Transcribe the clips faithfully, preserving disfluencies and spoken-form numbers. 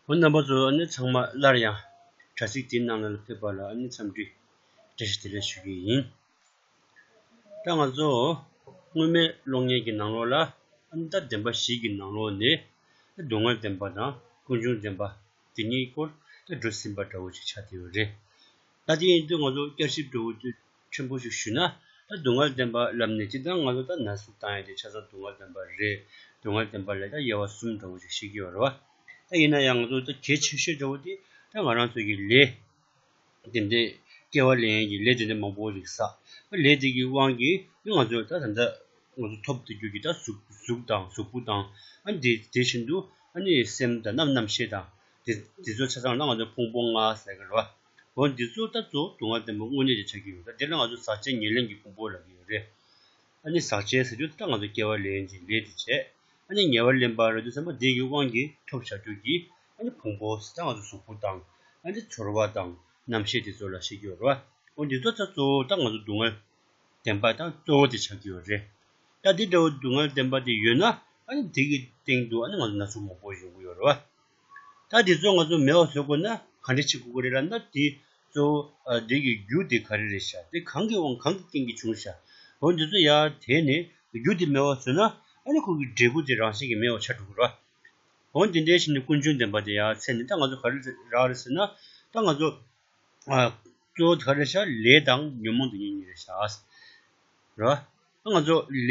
བུ་རྣམ་པ་ཚོ་ཨ་ནི་ཚང་མ་སླར་ཡང་དྲ་ཚིགས་འདིའི་ནང་ལ་ཕེབས་པ་ལ་ཨ་ནི་འཚམས་འདྲི་བཀྲ་ཤིས་བདེ་ལེགས་ཞུ་གི་ཡིན། ད་ང་ཚོ་སྔོན་མའི་གློག་བརྙན་གྱི་ནང་ལོགས་ལ་ཨ་ནི་ད་བདེན་པ་བཞི་གི་ནང་ལོགས་ནས་སྡུག་བསྔལ་བདེན་པ་དང་ཀུན་འབྱུང་བདེན་པ་དེ་གཉིས་སྐོར་ད་འགྲོ་ཟིན་པ་འདྲ་བོ་ཅིག་ཆགས་བསྡད་ཡོད་རེད། ད་དེ་ཡིན་དུས་ང་ཚོ་བསྐྱར་ཞིབ་འདྲ་བོ་དེ་ཕྲན་བུ་ཞིག་ཞུས་ན། ད་སྡུག་བསྔལ་བདེན་པ་ལབ་ནས་སྤྱིར་བཏང་ང་ཚོ་ད་ན་ཟུག་བཏང་ཡ་དེ་ཆ་ཚང་སྡུག་བསྔལ་བདེན་པ་རེད། སྡུག་བསྔལ་བདེན་པ་ལ་ད་དབྱེ་བ་གསུམ་འདྲ་བོ་ཞིག་ཤེས་ཀྱི་ཡོད་རེད་བ། ད་ཡིན་ན་ཡང་ང་ཚོ་ད་གལ་ཆེ་ཤོས་འདྲ་བོ་དེ་ད་ང་རང་ཚོ་གི་ལས་དེ་འདྲའི་སྐྱེ་བ་ལེན་ཡས་ཀྱི་ལས་དེ་འདྲ་མང་པོ་ཞིག་བསགས། ལས་དེ་གི་དབང་གིས་ང་ཚོ་ད་ད་ལྟ་ང་ཚོ་ཐོབ་བསྡད་རྒྱུ་གི་ད་གཟུགས་གཟུགས་དང་གཟུགས་པོ་དང་ཨ་ནི་དེ་དེ་བཞིན་དུ་ཨ་ནི་སེམས་དང་རྣམ་རྣམ་ཤེས་དང་དེ་དེ་ཚོ་ཆ་ཚང་ལ་ང་ཚོ་ཕུང་པོ་ལྔ་ཟེར་གི་རེད་བ། འོ་འདི་ཚོ་ད་གཙོ་བོ་སྡུག་བསྔལ་བདེན་པ་དངོས་གནས་དེ་ཆགས་ཀྱི་ཡོད། ད་དེ་ལ་ང་ཚོ་ཟག་བཅས་ཉེར་ལེན་གྱི་ཕུང་པོ་ལབ་ཀྱི་ཡོད་རེད། ཨ་ནི་ཟག་བཅས་ཟེར་དུས་ད་ང་ཚོ་སྐྱེ་བ་ལེན་ཅིང་ལས་དེ་བྱས། ཨ་ནི་ཉེ་བར་ལེན་པ་རེད་དུས་ཙམ་པ་དེ་གི་དབང་གིས་ཐོབ་བྱ་རྒྱུ་གི་ཨ་ནི་ཕུང་པོ་ཟེར་ད་ང་ཚོ་གཟུགས་པོ་དང་ཨ་ནི་ཚོར་བ་དང་རྣམ་ཤེས་དེ་ཚོ་ལ་བཤད་ཀྱི་ཡོད་རེད་བ། འོ་འདི་ཚོ་ད་གཙོ་བོ་ད་ང་ཚོ་སྡུག་བསྔལ་བདེན་པ་དང་གཙོ་བོ་དེ་ཆགས་ཀྱི་ཡོད་རེད། ད་འདི་འདྲ་བོ་སྡུག་བསྔལ་བདེན་པ་དེ་ཡོད་ན་ཨ་ནི་དེ་གི་སྟེང་དུ་ཨ་ནི་ང་ཚོ་ན་ཟུག་མང་པོ་ཡོང་གི་ཡོད་རེད་བ། ད་འདི་ཚོ་ང་ཚོ་མེད་པ་བཟོ་དགོས་ན་ག་འདྲ་བྱེད་དགོས་ཀྱི་རེད་ལབ་ན། དེ་གཙོ་བོ་ཨ་འདི་གི་རྒྱུ་དེ་ག་རེ་རེད་ཤག་དེ་གང་གི་དབང་གང་གི་རྐྱེན་གྱིས་བྱུང་ཤག་འོ་འདི་ཚོ་ཡར་དེད་ནས་རྒྱུ་དེ་མེད་པ་བཟོས་ན་ཨ་ནི་ཁོ་གི་འབྲས་བུ་དེ་རང་བཞིན་གྱིས་མེད་པ་ཆགས་འགྲོ་གི་རེད་བ། འོ་འདི་འདྲའི་ཕྱིར་ནི་ཀུན་འབྱུང་བདེན་པ་དེ་ཡར་འཚོལ་ནས་ད་ང་ཚོ་ག་རེ་རག་རེད་ཟེར་ན། ད་ང་ཚོ་ཨ་གཙོ་བོ་ག་རེ་ཤག་ལས་དང་ཉོན་མོངས་དེ་གཉིས་གཉིས་རེད་ཤག་རེད་བ། ང་ཚོ་ལས་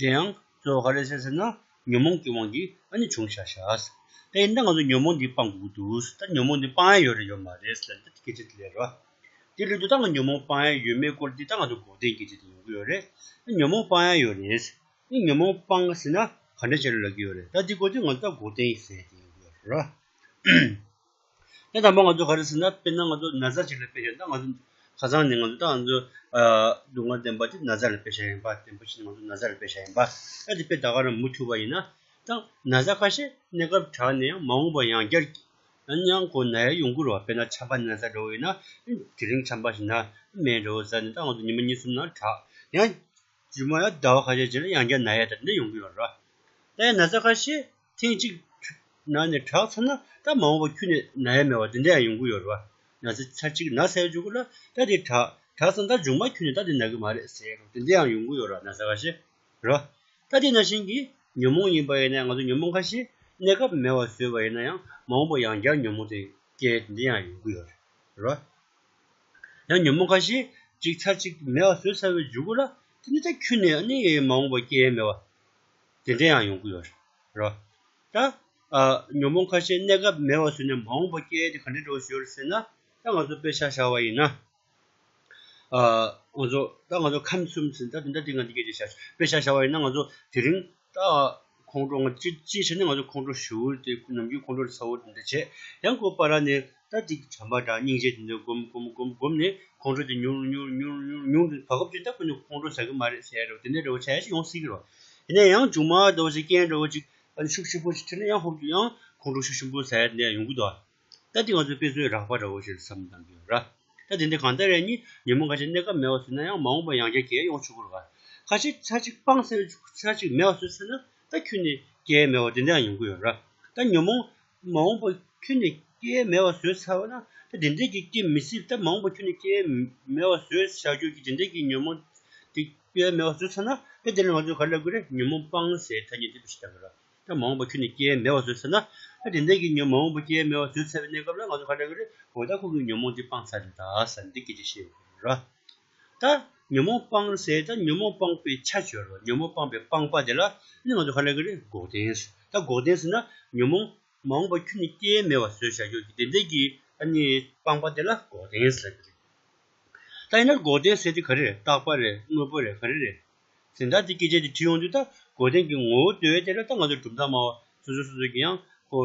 དེ་ཡང་གཙོ་བོ་ག་རེ་ཤག་ཟེར་ན་ཉོན་མོངས་ཀྱི་དབང་གིས་ཨ་ནི་བྱུང་ཤག་ཤག་དེ་ཡིན་ད་ང་ཚོ་ཉོན་མོངས་འདི་སྤང་དགོས་འདུག་ད་ཉོན་མོངས་འདི་སྤང་ཡ་ཡོད་རེད་ཡོད་མ་རེད་ཟེར་ན་ད་སྐད་ཆ་དེ་ལས་རེད་བ། དེ་ལུས་དུས་ད་ང་ཉོན་མོངས་སྤང་ཡ་ཡོད་མེད་སྐོར་འདི་ད་ང་ཚོ་འགོག་བདེན་སྐད་ཆ་དེ་ཡོང་གི་ཡོད་རེད། ད་ཉོན་མོངས་སྤང་ཡ་ཡོད་རེད། ཨ་ནི་ཉོན་མོངས་སྤང་ཟེར་ན་ག་འདྲ་བྱས་ལབ་ཀྱི་ཡོད་རེད། ད་འདི་སྐོར་དེ་ང་ཚོ་ད་འགོག་བདེན་ཟེར་དེ་ཡོང་གི་ཡོད་རེད་བ། ད་དང་པོ་ང་ཚོ་ག་རེ་ཟེར་ན་དཔེར་ན་ང་ཚོ་ན་ཚ་ཅིག་ལ་དཔེ་བཞག་ན་ད་ང་ཚོ་ཁ་སང་ནས་ང་ཚོ་ད་ང་ཚོ་ཨ་སྡུག་བསྔལ་བདེན་པ་དེ་ན་ཚ་ལ་དཔེ་བཞག་ཡིན་པ། བདེན་པ་ཞིག་ང་ཚོ་ན་ཚ་ལ་དཔེ་བཞག་ཡིན་པ། ད་དེ་དཔེ་ད་ག་རང་མུ་མཐུད་པ་ཡིན་ན་ད་ན་ཚ་ཁ་ཤས་གནས་སྐབས་དྲག་ནས་ཡང་མ་འོངས་པ་ཡང་བསྐྱར་ཨ་ནི་ཡང་ཁོ་ན་ཡ་ཡོང་གི་རེད་བ། དཔེར་ན་ཆམ་པ་ན་ཚ་འདྲ་བོ་ཡིན་ན་དེ་རིང་ཆམ་པ་ཞིག་ན་སྨན་འདྲ་བོ་ཟ་ནས་ད་ང་ཚོ་ཉི་མ་གཉིས་གསུམ་ནང་དྲག་ཡང་རྗེས་མ་ཡང་ཟླ་བ་ཁ་ཤས་རྗེས་ལ་ཡང་བསྐྱར་ན་ཡ་དེ་འདྲ་ཡོང་གི་ཡོད་རེད། ད་ཡང་ན་ཚ་ཁ་ཤས་ཐེངས་གཅིག་ན་ནས་དྲག་ཚར་ན་ད་མ་འོངས་པ་ཁྱོན་ནས་ན་ཡ་མེད་པ་དེ་འདྲ་ཡང་ཡོང་གི་ཡོད་རེད་བ། ན་ཚ་ཚར་གཅིག་ན་ཟེར་བའི་མཇུག་གུ་ལ་ད་དེ་དྲག་དྲག་ཚར་ན་ད་མཇུག་མ་ཁྱོན་ནས་ད་དེ་ན་གི་མ་རེད་ཟེར་རོ་དེ་འདྲ་ཡང་ཡོང་གི་ཡོད་རེད་ན་ཚ་ཁ་ཤས་རེད་བ། ད་དེ་ནང་བཞིན་གྱི་ཉོན་མོངས་ཡིན་པ་ཡིན་ན་ང་ཚོ་ཉོན་མོངས་ཁ་ཤས་གནས་སྐབས་མེད་པ་བཟོས་པ་ཡིན་ན་ཡང་མ་འོངས་པ་ཡང་བསྐྱར་ཉོན་མོངས་དེ་སྐྱེ་དེ་འདྲ་ཡང་ཡོང་གི་ཡོད་རེད་བ། ཡང་ཉོན་མོངས་ཁ་ཤས་ཅིག་ཚར་གཅིག་མེད་པ་བཟོས་ཚར་བའི་མཇུག་གུ་ལ་དེ་ནི་ད་ཁྱོན་ནས་ཨ་ནི་མ་འོངས་པ་སྐྱེ་ཡས་མེད་པ་དེ་འདྲ་ཡང་ཡོང་གི་ཡོད་རེད། ད་ཨ་ཉོན་མོངས་ཁ་ཤས་གནས་སྐབས་མེད་པ་བཟོས་ནས་མ་འོངས་པ་སྐྱེ་ཡས་དེ་ག་འདྲ་འདྲ་བོ་ཞིག་ཡོད་རེད་ཟེར་ན། ད་ང་ཚོ་དཔེ་ཆ་བཞག་པ་ཡིན་ན། ཨ་ང་ཚོ་ད་ང་ཚོ་ཁམས་གསུམ་ཟེར་ད་དེ་འདྲ་དེ་ང་འདི་སྐད་ཆ་བཞག་དཔེ་ཆ་བཞག་པ་ཡིན་ན་ང་ཚོ་དེ་རིང་ད་ཁོང་ཁྲོ་ང་ཅི་ཅི་བྱས་ནས་ང་ཚོ་ཁོང་ཁྲོ་ཞེ་པོ་དེ་ནམ་རྒྱུན་ཁོང་ཁྲོ་ཚ་བོ་དེ་འདྲ་བྱས་ཡང་ཁོ་པ་ར་ནས། ད་ཅིག་བྱམས་པ་དང་སྙིང་རྗེ་དེ་འདྲ་སྒོམ་སྒོམ་སྒོམ་སྒོམ་ནས་ཁོང་ཁྲོ་དེ་ཉུང་ཉུང་ཉུང་ཉུང་ཉུང་དུ་བར་སྐབས་ཅིག་ད་ཁོ་ནི་ཁོང་ཁྲོ་ཟ་གི་མ་རེད་ཟེར་རོ་དེ་འདྲ་འདྲ་བོ་བྱ་ཡ་ཞིག་ཡོང་སྲིད་ཀྱི་རོ། ཡིན་ན་ཡང་མཇུག་མ་འདྲ་བོ་ཞིག་རྐྱེན་འདྲ་བོ་ཅིག་ཨ་ནི་ཤུགས་ཆེན་པོ་ཞིག་འཕྲད་ན་ཡང་ཧོབ་ཏུ་ཡང་ཁོང་ཁྲོ་ཤུགས་ཆེན་པོ་ཟ་ཡ་དེ་འདྲ་ཡོང་གི་འདུག་ད་དེ་ང་ཚོའི་དཔེ་མཚོན་རགས་པ་འདྲ་བོ་ཞིག་བསམ་བཏང་གི་ཡོད་ར། ད་དེ་འདྲ་གང་ལྟར་ཡང་ནི་ཉོན་མོངས་ཁ་ཤས་གནས་སྐབས་མེད་པ་བཟོས་ན་ཡང་མ་འོངས་པ་ཡང་བསྐྱར་སྐྱེ་ཡོང་ཆོག་གི་རེད་བ། ཁ་ཤས་ཚར་གཅིག་སྤངས་ཟེར་ཚར་གཅིག་མེད་པ་བཟོས་ཚར་ན་ད་ཁྱོན་ནས་སྐྱེ་མེད་པ་དེ་འདྲ་ཡང་ཡོང་གི་ཡོད་ར། ད་ཉོན་མོངས་མ་འོངས་པ་ཁྱོན་ནས་སྐྱེ་མེད་པ་བཟོས་ཚར་བ་ན་ད་དེ་འདྲས་ཀྱི་སྐྱེ་མི་སྲིད། ད་མ་འོངས་པ་ཁྱོན་ནས་སྐྱེ་མེད་པ་བཟོས་བཞག་རྒྱུ་གི་དེ་འདྲས་ཀྱི་ཉོན་མོངས་དེ་སྐྱེ་མེད་པ་བཟོས་ཚར་ན་ད་དེ་ལ་ང་ཚོས་ག་རེ་ལབ་དགོས་རེད། ཉོན་མོངས་སྤངས་ཟེར་ཐ་སྙད་དེ་བཤད་ཀྱི་རེད། ད་མ་འོངས་པ་ཁྱོན་ནས་སྐྱེ་མེད་པ་བཟོས་ཚར་ན་ད་དེ་འདྲས་ཀྱི་ཉོན་མ་འོངས་པ་སྐྱེ་མེད་པ་བཟོས་ཚར་བའི་གནས་སྐབས་ལ་ང་ཚོས་ག་རེ་ལབ་དགོས་རེད། འོ་ད་ཁོ་གི་ཉོན་མོངས་དེ་སྤངས་ཚར་རེད་ད་ཟེར་འདི་སྐད་ཆ་བཤད་ཡོད་རེད། ད་ཉོན་མོངས་སྤངས་ཟེར་ད་ཉོན་མོངས་སྤངས་པའི་ཆ་ཅིག་ཡོད་རེད། ཉོན་མོངས་སྤངས་པའི་སྤངས་པ་དེ་ལ་ནི་ང་ཚོ་ག་རེ་ལབ་ཀྱི་རེད། འགོག་བདེན་ཟེར། ད་འགོག་བདེན་ཟེར་ན་ཉོན་མོངས་མ་འོངས་པ་ཁྱོན་ནས་སྐྱེ་མེད་པ་བཟོས་བཞག་རྒྱུ་གི་དེ་འདྲས་ཀྱི་ཨ་ནི་སྤངས་པ་དེ་ལ་འགོག་བདེན་ཟེར་གྱི་རེད། ད་ཡིན་ན་འགོག་བདེན་ཟེར་དེ་ག་རེ་རེད། རྟག་པ་རེད། དངོས་པོ་རེད། ག་རེ་རེད། ཟེར་ད་དེ་སྐད་ཆ་དེ་དྲིས་ཡོང་དུས་ད་འགོག་བདེན་གྱི་ངོ་བོ་འདོད་དེ་ལ་ད་ང་ཚོ་གྲུབ་མཐའ་སྨྲ་བ་སོ་སོ་སོ་སོ་གི་ཡང་ཁོ་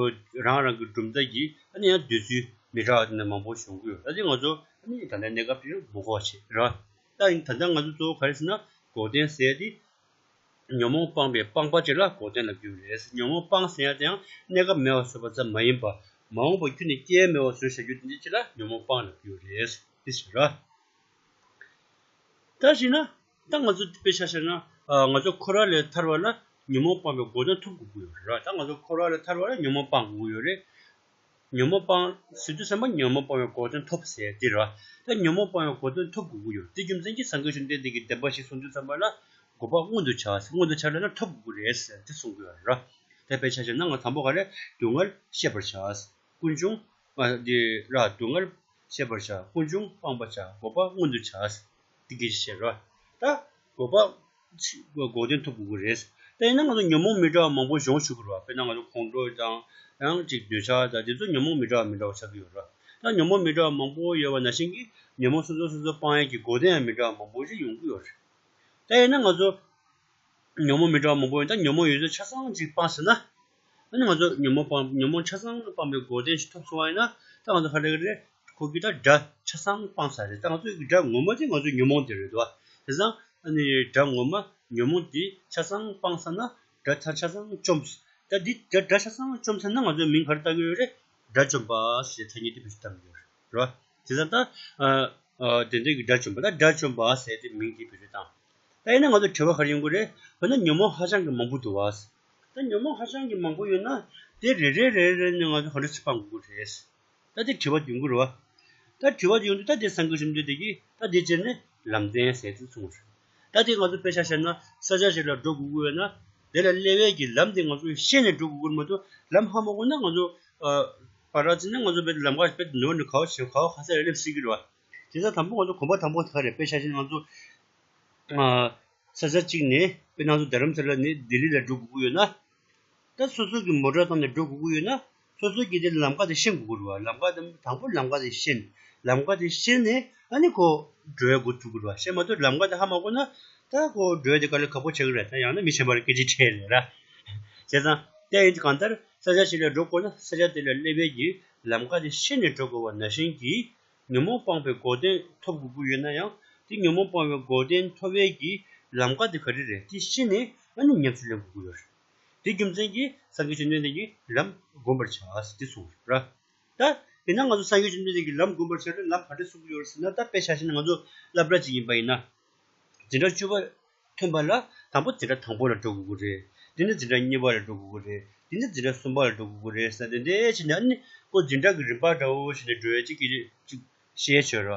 རང་རང་གི་གྲུབ་མཐའ་གྱིས་ཨ་ནི་ཡང་འདོད་ཚུལ་མི་འདྲ་བ་དེ་འདྲ་མང་པོ་བྱུང་གི་ཡོད། ད་དེ་ང་ཚོ་ཨ་ནི་ད་ལྟ་གནས་སྐབས་དེ་མི་འགོག་བྱེད་ར། ད་ཡིན་ད་ལྟ་ང་ཚོ་གཙོ་བོ་ག་རེ་ཟེར་ན་འགོག་བདེན་ཟེར་དེ་ཉོན་མོངས་སྤངས་པའི་སྤངས་པ་ཅིག་ལ་འགོག་བདེན་ལབ་ཀྱི་ཡོད་རེད། ཉོན་མོངས་སྤངས་ཟེར་ཡ་དེ་ཡང་གནས་སྐབས་མེད་པ་བཟོས་པ་ཙམ་མ་ཡིན་པ་མ་འོངས་པ་ཁྱོན་ནས་སྐྱེ་མེད་པ་བཟོས་བཞག་རྒྱུ་དེ་འདྲ་ཅིག་ལ་ཉོན་མོངས་སྤངས་ལབ་ཀྱི་ཡོད་རེད། དེ་ཟེར་ར། ད་བྱས་ན་ད་ང་ཚོ་དཔེ་ཆ་བཞག་ན་ང་ཚོ་འཁོར་བ་ལས་ཐར་བ་ལ་ཉོན་མོངས་སྤངས་པའི་འགོག་བདེན་ཐོབ་དགོས་ཀྱི་ཡོད་རེད། ད་ང་ཚོ་འཁོར་བ་ལས་ཐར་བ་ལ་ཉོན་མོངས་སྤངས་དགོས་ཀྱི་ཡོད་རེད། ཉོན་མོངས་སྤང་ཟེར་དུས་ཙམ་པ་ཉོན་མོངས་སྤོང་བའི་གོ་དོན་ཐོབ་ཟེར་དེ་རེད་བ། ད་ཉོན་མོངས་སྤོང་བའི་གོ་དོན་ཐོབ་དགོས་ཀྱི་ཡོད། དེ་རྒྱུ་མཚན་གྱིས་སངས་རྒྱས་བཅོམ་ལྡན་འདས་ཀྱིས་བདེན་པ་བཞི་གསུངས་དུས་ཙམ་པ་ལ་དགོས་པ་མངོན་དུ་བྱ། མངོན་དུ་བྱ་ལབ་ན་ཐོབ་དགོས་ཀྱི་རེད་ཟེར་དེ་གསུང་གི་ཡོད་རེད། དེ་དཔེ་ཆ་བཞག་ན་ང་དང་པོ་ག་རེ། སྡུག་བསྔལ་ཤེས་པར་བྱ། ཀུན་འབྱུང་། ཨ་དེ་ར་སྡུག་བསྔལ་ཤེས་པར་བྱ། ཀུན་འབྱུང་སྤང་བར་བྱ། དགོས་པ་མངོན་དུ་བྱ། འདི་སྐད་ཆ་བཤད་རོ། ད་དགོས་པ་གོ་དོན་ཐོབ་དགོས་ཀྱི་རེད། ད་ཡིན་ན་ང་ཚོ་ཉོན་མོངས་མི་འདྲ་བ་མང་པོ་ཡོང་ཆོག་གི་རེད་བ། དཔེར་ན་ང་ཚོ་ཁོང་ཁྲོ་དང་ཡང་ཅིག་འདོད་ཆགས་དང་དེ་ཚོ་ཉོན་མོངས་མི་འདྲ་བ་མི་འདྲ་བ་ཆགས་ཀྱི་ཡོད་རེད། ད་ཉོན་མོངས་མི་འདྲ་བ་མང་པོ་ཡོད་པ་ནང་བཞིན་གྱི་ཉོན་མོངས་སོ་སོ་སོ་སོ་སྤང་ཡས་ཀྱི་གོ་དོན་ཡང་མི་འདྲ་བ་མང་པོ་ཞིག་ཡོང་གི་ཡོད་རེད། ད་ཡིན་ན་ང་ཚོ་ཉོན་མོངས་མི་འདྲ་བ་མང་པོ་ཡོད། ད་ཉོན་མོངས་ཡོད་ཚད་ཆ་ཚང་ཅིག་སྤངས་ཟེར་ན། ཨ་ནི་ང་ཚོ་ཉོན་མོངས་སྤང་ཉོན་མོངས་ཆ་ཚང་སྤངས་པའི་གོ་དོན་ཞིག་ཐོབ་སོང་བ་ཡིན་ན། ད་ང་ཚོ་ག་རེ་ག་རེ་ཁོ་གི་ད་དགྲ་ཆ་ཚང་སྤངས་ས་རེད། ད་ང་ཚོ་གི་དགྲ་ངོ་མ་དེ་ང་ཚོ་ཉོན་མོངས་དེ་རེད་དོ། དེ་ཙང་ཨ་ནི་དགྲ་ངོ་མ་ཉོན་མོངས་དེ་ཆ་ཚང་སྤངས་ས་ན་དགྲ་ཆ་ཆ་ཚང་བཅོམ། ད་འདི་དགྲ་དགྲ་ཆ་ཚང་བཅོམ་ས་ན་ང་ཚོ་མིང་ག་རེ་བཏགས་ཀྱི་ཡོད་རེད། དགྲ་བཅོམ་པ་ཞེས་ཐ་སྙད་དེ་བེད་སྤྱོད་བཏང་གི་ཡོད་རེད། དེ་ཙང་ད་ཨ་ཨ་དེ་འདྲའི་གི་དགྲ་བཅོམ་པ་ད་དགྲ་བཅོམ་པ་ཟེར་དེ་མིང་དེ་བེད་སྤྱོད་བཏང་། ད་ཡིན་ན་ང་ཚོ་དྲི་བ་ག་རེ་ཡོང་གི་རེད། འོ་ན་ཉོན་མོངས་ཧ་ཅང་གི་མང་པོ་འདུག་བ། ད་ཉོན་མོངས་ཧ་ཅང་གི་མང་པོ་ཡོད་ན་དེ་རེ་རེ་རེ་རེ་ནས་ང་ཚོ་ག་འདྲ་ཞིག་སྤང་དགོས་རེད། ད་དེ་དྲི་བ་ཡོང་གི་རེད་བ། ད་དྲི་བ་ཡོང་དུས་ད་དེ་སངས་རྒྱས་བཅོམ་ལྡན་འདས་ཀྱིས་ད་དེ་བྱས་ནས་ལམ་བསྟན་ཟེར་དུ་གསུངས་རེད། ད་དེ་ང་ཚོ་དཔེ་ཆ་བཞག་ན་ས་ཆ་ཞིག་ལ་འགྲོ་དགོས་ཀྱི་ཡོད་ན་དེ་ལ་སླེབས་ཡས་ཀྱི་ལམ་དེ་ང་ཚོ་ཤེས་ནས་འགྲོ་དགོས་ཀྱི་མ་གཏོགས་ལམ་ཧ་མ་གོ་ན་ང་ཚོ་ཨ་ཕར་ར་བརྩིས་ན་ང་ཚོ་བེད་ལམ་ཁ་བེད་ནོར་ནས་ག་བ་བྱེད་ག་བ་ག་ས་རེ་སླེབས་སྲིད་ཀྱི་རེད་བ། དེ་ཚ་དང་པོ་ང་ཚོ་གོམ་པ་དང་པོ་དེ་ག་རེད། དཔེ་ཆ་བཞག་ན་ང་ཚོ་ཨ་ས་ཆ་གཅིག་ནས་དཔེར་ན་ང་ཚོ་རྡ་རམ་ས་ལ་ནས་ལྡི་ལི་ལ་འགྲོ་དགོས་ཀྱི་ཡོད་ན། ད་སོ་སོ་གི་མོ་ཊ་བཏང་ནས་འགྲོ་དགོས་ཀྱི་ཡོད་ན་སོ་སོ་གི་དེ་ལམ་ཁ་དེ་ཤེས་དགོས་ཀྱི་རེད་བ། ལམ་ཁ་དེ་དང་པོ་ལམ་ཁ་དེ་ཤེས། ལམ་ཁ་དེ་ཤེས་ནས་ཨ་ནི་ཁོ་འགྲོ་ཡ་འགོ་ཚུགས་ཀྱི་རེད་བ། ཤེས་མ་ཐུབ་ལམ་ཁ་དེ་ཧ་མ་གོ་ན་ད་ཁོ་འགྲོ་ཡ་དེ་དཀའ་ལས་ཁག་པོ་ཆགས་ཀྱི་རེད། ད་ཡང་ན་མི་གཞན་པར་སྐད་ཆ་འཕྲད་རེད་ར། བྱས་ཙང་དེ་ཡིན་དུས་གང་ལྟར་ས་ཆ་ཞིག་ལ་འགྲོ་དགོས་ན་ས་ཆ་དེ་ལ་སླེབས་ཡས་ཀྱི་ལམ་ཁ་དེ་ཤེས་ནས་འགྲོ་དགོས་པ་ནང་བཞིན་གྱི། ཉོན་མོངས་སྤངས་པའི་གོ་དོན་ཐོབ་དགོས་ཀྱི་ཡོད་ན་ཡང་དེ་ཉོན་མོངས་སྤངས་པའི་གོ་དོན་ཐོབ་ཡས་ཀྱི་ལམ་ཁ་དེ་ག་རེ་རེད་དེ་ཤེས་ནས་ཨ་ནི་ཉམས་སུ་ལེན་དགོས་ཀྱི་ཡོད་རེད། དེ་རྒྱུ་མཚན་གྱིས་སངས་རྒྱས་བཅོམ་ལྡན་འདས་ཀྱིས་ལམ་བསྒོམ་པར་བྱ་ཟེར་དེ་གསུངས་རེད། ད་དེ་ན་ང་ཚོ་སངས་རྒྱས་བཅོམ་ལྡན་འདས་ཀྱིས་ལམ་བསྒོམ་པར་བྱ་ལ་ལམ་ག་འདྲ་གསུང་གི་ཡོད་རེད་ཟེར་ན། ད་དཔེ་ཆ་བཞག་ན་ང་ཚོ་སློབ་གྲྭ་ཅིག་ཡིན་པ་ཡིན་ན། འཛིན་གྲྭ་བཅུ་པ་ཐོན་པ་ལ་དང་པོ་འཛིན་གྲྭ་དང་པོ་ལ་འགྲོ་དགོས་ཀྱི་རེད། དེ་ནས་འཛིན་གྲྭ་གཉིས་པ་ལ་འགྲོ་དགོས་ཀྱི་རེད། དེ་ནས་འཛིན་གྲྭ་གསུམ་པ་ལ་འགྲོ་དགོས་ཀྱི་རེད་ཟེར་དེ་འདྲའི་བྱས་ནས་ཨ་ནི་ཁོ་འཛིན་གྲྭ་གི་རིམ་པ་འདྲ་བོ་ཞིག་ནས་འགྲོ་ཡ་གཅིག་གི་གཅིག་ཤེས་ཆོག་ར།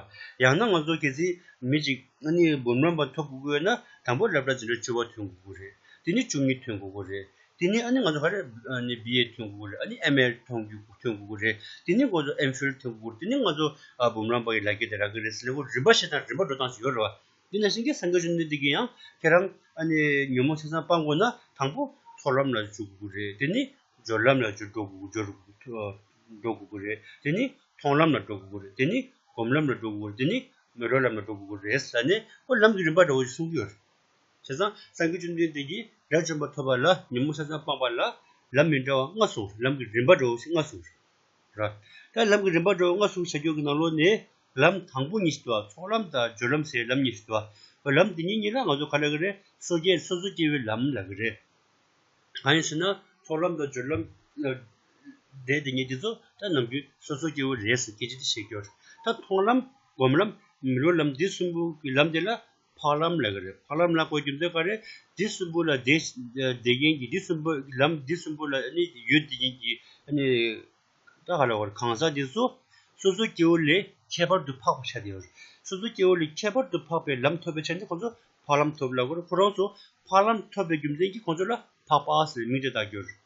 ཡང་ན་ང་ཚོ་གལ་སྲིད་མི་གཅིག་ཨ་ནི་འབུམ་རམས་པ་ཐོབ་དགོས་ཀྱི་ཡོད་ན་དང་པོ་སློབ་གྲྭ་འཛིན་གྲྭ་བཅུ་པ་ཐོན་དགོས་ཀྱི་རེད། དེ་ནས་བཅུ་གཉིས་ཐོན་དགོས་ཀྱི་རེད། དེ་ནས་ཨ་ནི་ང་ཚོ་ག་རེ་ཨ་ནི་བི་ཨེ་ཐོན་དགོས་ཀྱི་རེད། ཨ་ནི་ཨེམ་ཨེ་ཐོན་དགོས་ཐོན་དགོས་ཀྱི་རེད། དེ་ནས་ང་ཚོ་ཨེམ་ཕིལ་ཐོན་དགོས་ཀྱི་རེད། དེ་ནས་ང་ཚོ་ཨ་འབུམ་རམས་པ་ཡི་ལག་འཁྱེར་དེ་རག་གི་རེད་ཟེར་ལ་ཁོ་རིམ་པ་བཞིན་དང་རིམ་པ་འགྲོ་སྟངས་ཤིག་ཡོད་རེད་བ། འདི་ནང་བཞིན་གྱི་སངས་རྒྱས་བཅོམ་ལྡན་འདས་ཀྱིས་ཡང་ཁྱེད་རང་ཨ་ནི་ཉོན་མོངས་ཆ་ཚང་སྤང་དགོས་ན་དང་པོ་ཚོགས་ལམ་ལ་འཇུག་དགོས་ཀྱི་རེད། དེ་ནི་སྦྱོར་ལམ་ལ་འཇུག་འགྲོ་དགོས་འགྲོ་འགྲོ་དགོས་ཀྱི་རེད། དེ་ནི་མཐོང་ལམ་ལ་འགྲོ་དགོས་ཀྱི་རེད། དེ་ནི་སྒོམ་ལམ་ལ་འགྲོ་དགོས་ཀྱི་རེད། དེ་ནི་མི་སློབ་ལམ་ལ་འགྲོ་དགོས་ཀྱི་རེད་ཟེར་ནས་ཁོ་ལམ་གྱི་རིམ་པ་འདྲ་བོ་ཞིག་གསུང་གི་ཡོད་རེད། བྱས་ཙང་སངས་རྒྱས་བཅོམ་ལྡན་འདས་ཀྱིས་དགྲ་བཅོམ་པ་ཐོབ་པ་ལ་ཉོན་མོངས་ཆ་ཚང་སྤངས་པ་ལ་ལམ་མི་འདྲ་བ་ལྔ་གསུངས་རེད། ལམ་གྱི་རིམ་པ་འདྲ་བོ་ཞིག་ལྔ་གསུངས་རེད། ར། ད་ལམ་གྱི་རིམ་པ་འདྲ་བོ་ལྔ་གསུངས་བྱ་རྒྱུ་གི་ནང་ལོགས་ནས་ལམ་དང་པོ་གཉིས་ཤིག་འདུག་བ། ཚོགས་ལམ་དང་སྦྱོར་ལམ་ཟེར་ལམ་གཉིས་ཤིག་འདུག་བ། ལམ་དེ་གཉིས་གཉིས་ལ་ང་ཚོ་ག་ལབ་ཀྱི་རེད། སོ་སྐྱེ་སོ་སོ་སྐྱེ་བོའི་ལམ་ལབ་ཀྱི་རེད། གང་ཡིན་ཟེར་ན་ཚོགས་ལམ་དང་སྦྱོར་ལམ་ལ་འབྲེལ་དེ་གཉིས་དེ་ཚོ་ད་ནམ་རྒྱུན་སོ་སོ་སྐྱེ་བོ་རེད་ཟེར་སྐད་ཆ་དེ་བཤད་ཀྱི་ཡོད་རེད། ད་མཐོང་ལམ་སྒོམ་ལམ་མི་སློབ་ལམ་འདི་གསུམ་པོ་གི་ལམ་དེ་ལ་འཕགས་ལམ་ལབ་ཀྱི་རེད། འཕགས་ལམ་ལབ་དགོས་རྒྱུ་མཚན་ག་རེ། འདི་གསུམ་པོ་ལ་བསྡད་བསྡད་མཁན་གྱི་འདི་གསུམ་པོ་ལམ་འདི་གསུམ་པོ་ལ་ཨ་ནི་ཡོད་བསྡད་མཁན་གྱི་ཨ་ནི་ད་ག་ལ་བར་གང་ཟག་འདི་ཚོ་སོ་སོ་སྐྱེ་བོ་ལས་ཁྱད་པར་དུ་འཕགས་པ་ཆགས་བསྡད་ཡོད་རེད། སོ་སོ་སྐྱེ་བོ་ལས་ཁྱད་པར་དུ་འཕགས་པའི་ལམ་ཐོབ་པའི་ཆ་ནས་ཁོང་ཚོ་འཕགས་ལམ་ཐོབ་ལབ་དགོས་རེད། ཁོ་རང་ཚོ་འཕགས་ལམ་ཐོབ་པའི་རྒྱུ་མཚན་གྱིས་ཁོང་ཚོ་ལ་འཕགས་པ་ཟེར་མིང་དེ་བཏགས་ཀྱི་ཡོད་རེད།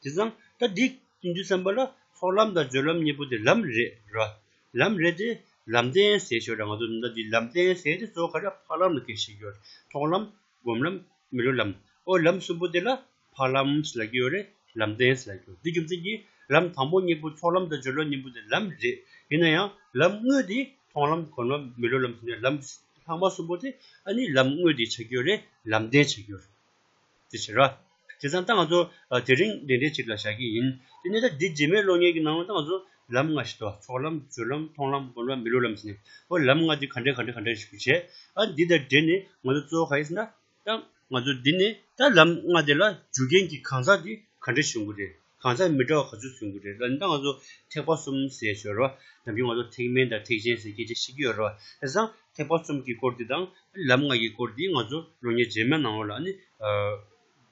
དེ་ཙང་ད་འདི་ཡིན་དུས་ཙམ་པ་ལ་ཚོགས་ལམ་དང་སྦྱོར་ལམ་གཉིས་པོ་དེ་ལམ་རེད་ར། ལམ་རེད་དེ་ལམ་བདེན་ཟེར་ཞོར་ར་ང་ཚོ་ད་འདི་ལམ་བདེན་ཟེར་དེ་གཙོ་བོ་ག་རེ་འཕགས་ལམ་ལ་སྐད་བཤད་ཀྱི་ཡོད་རེད། མཐོང་ལམ་སྒོམ་ལམ་མི་སློབ་ལམ། ཨོ་ལམ་གསུམ་པོ་དེ་ལ་འཕགས་ལམ་ཟེར་ལབ་ཀྱི་ཡོད་རེད། ལམ་བདེན་ཟེར་ལབ་ཀྱི་ཡོད། འདི་རྒྱུ་མཚན་གྱིས་ལམ་དང་པོ་གཉིས་པོ་ཚོགས་ལམ་དང་སྦྱོར་ལམ་གཉིས་པོ་དེ་ལམ་རེད། ཡིན་ན་ཡང་ལམ་དངོས་དེ་མཐོང་ལམ་སྒོམ་ལམ་མི་སློབ་ལམ་ཟེར་ནས་ལམ་ལྷག་མ་གསུམ་པོ་དེ་ཨ་ནི་ལམ་དངོས་དེ་ཆགས་ཀྱི་ཡོད་རེད། ལམ་བདེན་ཆགས་ཀྱི་ཡོད་རེད། དེ་བྱེད་ར། བྱས་ཙང་ད་ང་ཚོ་ཨ་དེ་རིང་འདི་འདྲའི་ཅིག་ལ་བཞག་གི་ཡིན། དེ་ནས་ད་འདི་རྗེས་མའི་སློབ་གཉེར་གྱི་ནང་ལ་ད་ང་ཚོ་ལམ་ལྔ་ཞིག་འདུག་ཚོགས་ལམ་སྦྱོར་ལམ་མཐོང་ལམ་སྒོམ་ལམ་མི་སློབ་ལམ་ཟེར་ནས་ཨོ་ལམ་ལྔ་དེ་ག་འདྲ་ག་འདྲ་ག་འདྲ་ཞིག་བྱས། ཨ་འདི་དང་འབྲེལ་ནས་ང་ཚོ་གཙོ་བོ་ག་རེ་ཟེར་ན། ད་ང་ཚོ་འདི་ནས་ད་ལམ་ལྔ་དེ་ལ་འཇུག་མཁན་གྱི་གང་ཟག་དེ་ག་འདྲ་བྱུང་གི་རེད། གང་ཟག་མི་འདྲ་བ་ག་ཚོད་བྱུང་གི་རེད་ལབ་ན། ད་ང་ཚོ་ཐེག་པ་གསུམ་ཟེར་ཞོར་བ་ནམ་རྒྱུན་ང་ཚོ་ཐེག་དམན་དང་ཐེག་ཆེན་ཟེར་སྐད་ཆ་བཤད་ཀྱི་ཡོད་རེད་བ། དེང་སང་ཐེག་པ་གསུམ་གྱི་སྐོར་དེ་དང་ལམ་ལྔ་ཡི་སྐོར་དེ་ང་ཚོ་སློབ་གཉེར་རྗེས་མའི་ནང་ལོགས་ལ་ནི་ཨ་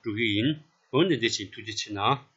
འགྲོ་གི་ཡིན། འོ་ནི་དེ་བཞིན་ཐུགས་རྗེ་ཆེ་གནང་།